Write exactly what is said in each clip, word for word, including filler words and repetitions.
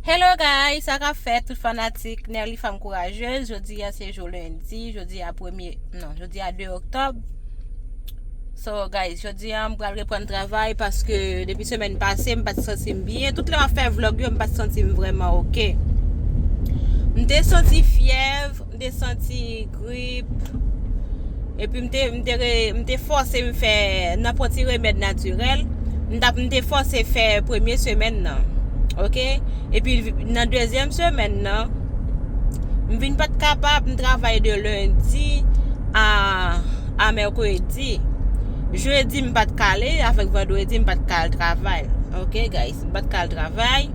Hello guys, sa k ap fèt tout fanatik Nerly Fanm Kourajez? Jodi a se jou lendi, jodi a premye, non, jodi a de oktòb. So guys, jodi a m pral reprann travay paske depi semèn pase m pa t santi m byen. Tout lè m ap fè vlog yo, m pa t santi m vrèman oke. M te santi fyèv, m te santi grip. Epi m te, m te, re- m te fòse m fè, nan pran ti remèd natirèl. M t ap, m te fòse fè premye semèn nan. Oke? Epi nan dezyèm semèn nan, m vin pa t kapab, m travay de lendi a, a mèkredi. Jedi, m pa t k ale, avèk vandredi, m pa t k al travay. Oke, guys, m pa t k al travay.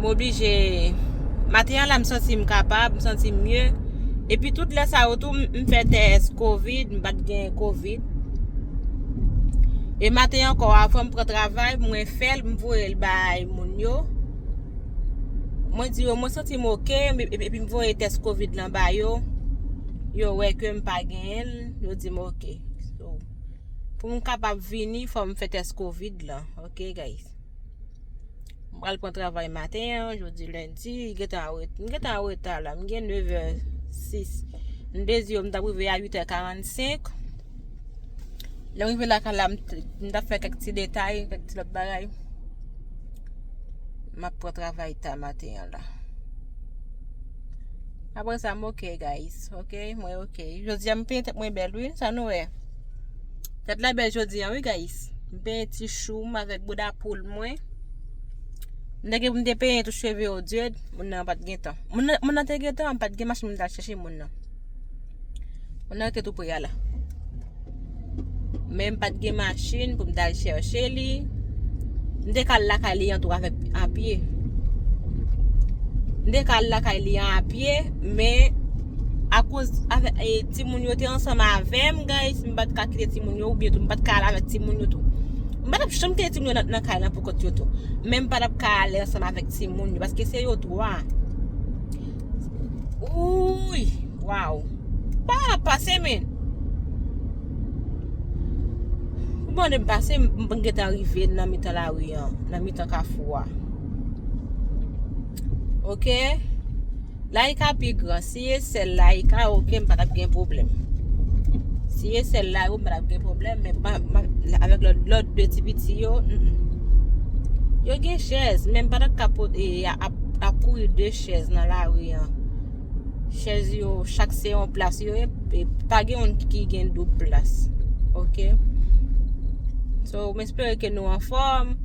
M oblije, maten an la, m santi m kapab, m santi m mye. Epi tout lè sa yo tou, m m fè tès kovid, m pa t gen kovid. E maten ankò, avan m pran travay, mwen fè l, m voye l bay moun yo. Mwen di yo, mwen santi m oke, m- epi epi m voye tès kovid lan ba yo. Yo wè ke m pa genyen l, yo di m oke. So, pou m kapab vini, fò m fè tès kovid lan. Oke, guys. M pral pran travay maten an, jodi lendi, gentan an ret- m gentan an reta la, m gen nèf è sis. M te di yo m t ap rive a uit è karannsenk. Lè m rive lakay la, m t- m t ap fè kèk ti detay, kèk ti lòt bagay. M ap pran travay ta maten an la. Apre sa, m oke, guys. Oke, mwen oke. Jodi a, m penyen tèt mwen bèl, wi. Sa nou wè. Tèt la bèl jodi a, wi, guys. M penyen ti chou m avèk bouda poul mwen. M te gen pou m te penyen tou cheve yo dwèt. Moun nan pa t gen tan. Moun nan, moun nan te gen tan, m pa t gen machin pou m t al chèche moun nan. Moun nan rete tou pre a la. Men m pa t gen machin pou m t al chèche li. M te ka al lakay li an tou avèk a pye. M te ka al lakay li an a pye, men akoz avèk e, timoun yo te ansanm avè m, guys, m pa t ka kite timoun yo, oubyen tou m pa t ka al avèk timoun yo tou. M pa t ap janm kite timoun yo nan, nan kay lan pou kont yo tou. Men m pa t ap ka ale ansanm avèk timoun yo, paske se yo twa. Wouy! Waw! Pa pase, men. Ou mande m pase, m m gentan rive nan mitan lari an, nan mitan kafou a. Oke? Layik a pi gran. Si e sèl layik a, oke, m pa t ap gen pwoblèm. Si e sèl la, yo, m pa t ap gen pwoblèm, men pa, pa, avèk lòt, lòt de ti piti yo, mm, mm. Yo gen chèz, men m pa t ap ka pot- e, ap, ap kouri de chèz nan lari an. Chèz yo, chak se yon plas yo ye, e pa gen youn ki gen doub plas. Oke? So, m espere ke nou anfòm.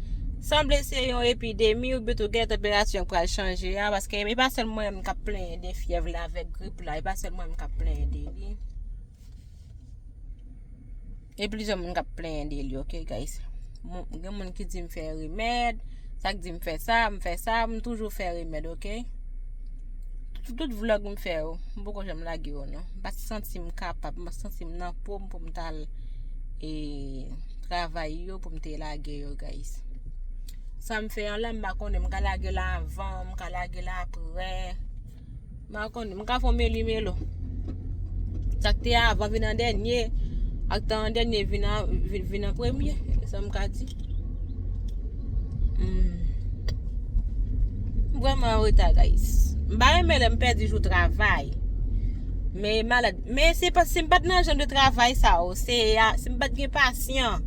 Sanble se yon epidemi oubyen tou gen tanperati an pral chanje a, paske e pa sèl mwen menm k ap plenyen de fyèv la avèk grip la, e pa sèl mwen menm k ap plenyen de li. E plizyè moun k ap plenyen de li, oke, guys? Moun- Gen moun ki di m fè remèd, sa k di m fè sa, m fè sa, m toujou fè remèd, oke? Tout, tout vlog m fè yo, m poko janm lage yo, non. M pa t santi m kapab, m pa t santi m nan po m pou m t al e, travay yo, pou m te lage yo, guys. Sa m fè an la, m pa konnen, m ka lage l avan, m ka lage l apre. M pa konnen, m ka fè yon meli melo. Sa k te avan vin an dènye, ak tan an dènye vin an, vin, vin an premye. Se sa m ka di. Hmm. M vrèman an reta, guys. M pa renmen lè m pèdi jou travay. Men malad. Men se pa, si m pa t nan jan de travay sa yo, se a, si m pa t gen pasyan,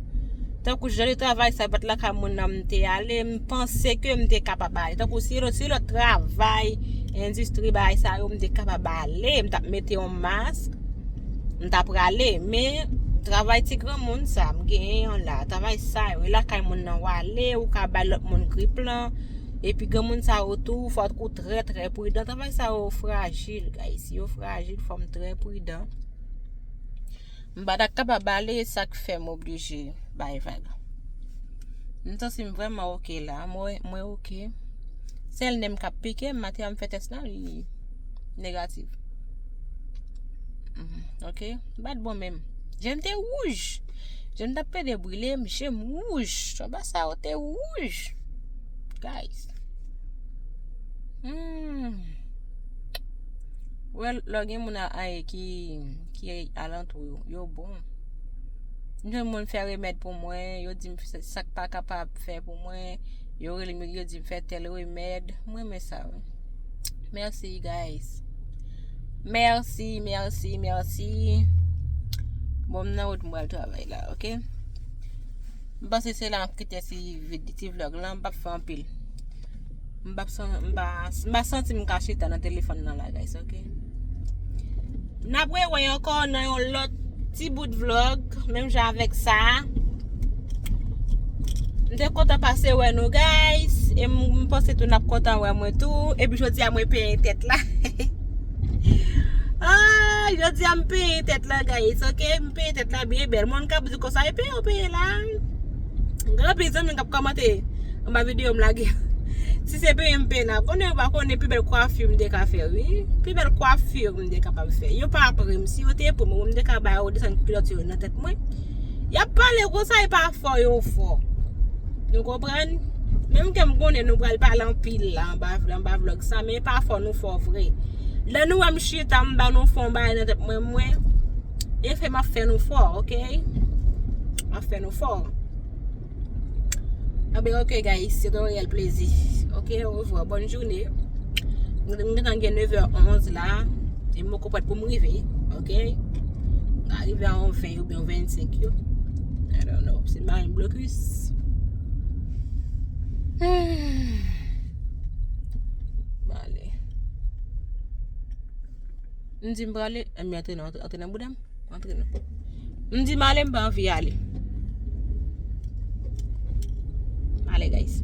tankou jan de travay sa yo pa t lakay moun nan m te ale, m panse ke m te kapab ale. Tankou si lòt, si lòt travay, endistri bagay sa yo, m te kapab ale, m t ap mete yon mask, m t ap prale. Men travay ti granmoun sa, m genyen an la, travay sa yo, e lakay moun nan w ale, ou ka bay lòt moun grip lan. Epi granmoun sa yo tou, fòk ou trè, trè pridan. Travay sa yo frajil, guys. Yo frajil, fò m trè pridan. M pa ta kapab ale, sa k fè m oblije bay vag. M santi m vrèman oke la. Mwen, mwen oke. Sèl nen m k ap pike m, maten an m fè tès la, li negatif. Mhm, oke. M pa t bon menm. Je m te wouj. Je m t ap pede brile m, je m wouj. Anba sa yo te wouj. Guys. Hmm. Well, lè gen moun a, a, ki, ki alantou yo, yo bon. M jwenn moun fè remèd pou mwen, yo di m sa, sa k pa kapab fè pou mwen. Yo rele m, yo di m fè tèl remèd. Mwen renmen sa, wi. Mèsi, guys. Mèsi, mèsi, mèsi. Bon, m nan wout m pral travay la, oke? M panse se la m kite ti vid-, ti vlog la, m p ap fè anpil. M p ap san-, m pa, m pa santi m ka chita nan telefòn nan la, guys, oke? N ap rewè ankò nan yon lòt ti bout vlog, menm jan avèk sa. M te kontan pase wè nou, guys. E m, m panse tou n ap kontan wè mwen tou. Epi jodi a mwen penyen tèt la. Ah, jodi a m penyen tèt la, guys, oke? M penyen tèt la byen bèl. Moun k ap di konsa, e penyen ou penyen la. Gen anpil zanmi k ap kòmante anba videyo m lage. Si se penyen m penyen la, konnen ou pa konnen pi bèl kwafi m te ka fè, wi. Pi bèl kwafi m te kapab fè. Yo pa pre m. Si yo te pre m, m te ka ba yo desann kilòt yo nan tèt mwen. Y ap pale konsa, e pa fò yo fò. Nou konprann? Menm ke m konnen nou pral pale anpil la anba, anba vlog sa, men e pa fò nou fò vre. Lè nou wè m chita, m ba nou fò, m ba nan tèt mwen, mwen, e fè m ap fè nou fò, oke? M ap fè nou fò. Anben, oke, guys, se te yon reyèl plezi. Oke, orevwa, bòn jounen. M gentan gen nèf è onz la. E m poko prèt pou m rive, oke? M ka rive a yon ven oubyen yon vennsenk yo. I don't know. Se mari m blokis. M ale. M di m prale, ann antre nan, antre nan bouda m. Antre non. M di m ale, m pa anvi ale. M ale, guys.